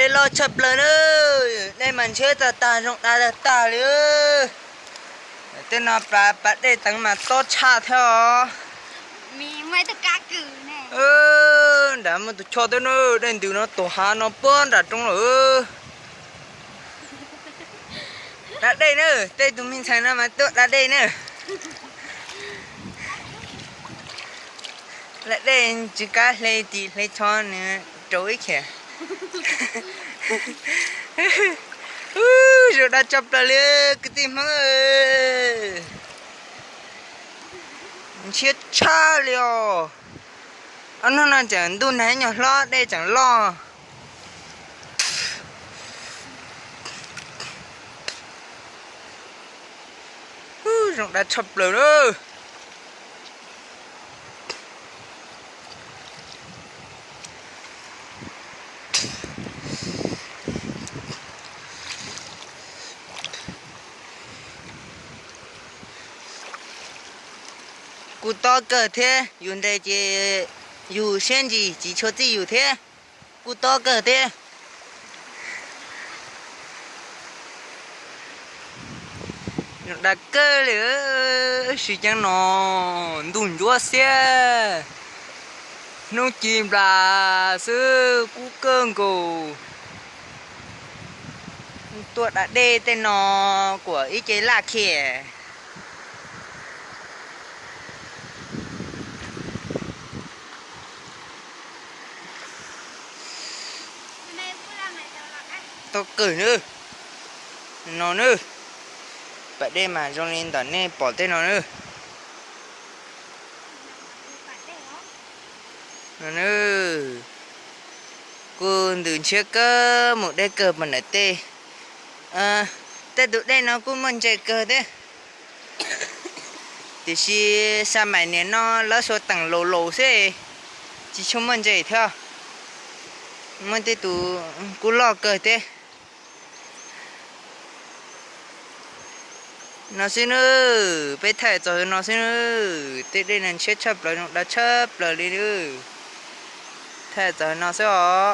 Dej loj tshaj plaws na, dej mas ntshiab tag tag zoo da tag tag li. Tej no pas dej teev mas tob tshaj thiab os. Nram muaj tus choj twb na, dej ntws no tuag hav no puag nram roob lawm. Da dej na, tej tus me ntxhais no mas tuaj da dej na. Da dej tsis kav hle tim hle tho nws rau ib khiav. Zoo da tshaj plaws li kwv tij Hmoob. Ntshiab tshaj li os. Ob hnub no tseem ntuj nag nyuag hlob dej tseem loj. Zoo da tshaj plaws na. Kuj tob kawg thiab, yus nres ces yus siab ntsis tsis tshua txij yus thiab. Kuj tob kawg thiab. Zoo da kawg li, sis ceeb no ntuj ntsuab xiab, hnub ci nplas xwb kub kawg nkaus. Tuaj da dej tej no kuam ib ce laj khiam. Tob kawg na. No na, pas dej mas zoo li ntawm nej pom tej no na. No na, kuj ntws ntshiab kawg mus deb kawg puag nram tej. Tej tus dej no kuj muaj ntses kawg thiab, tiam sis xa mais niam no lawv suav teem laus laus xwb, tsis tshua muaj ntses thiab. Muaj tej tus kuj loj kawg thiab. No xwb nawb, peb thaij txog no xwb nawb, tej dej no ntshiab tshaj plaws zoo da tshaj plaws li nawb. Thaij txog no xwb os.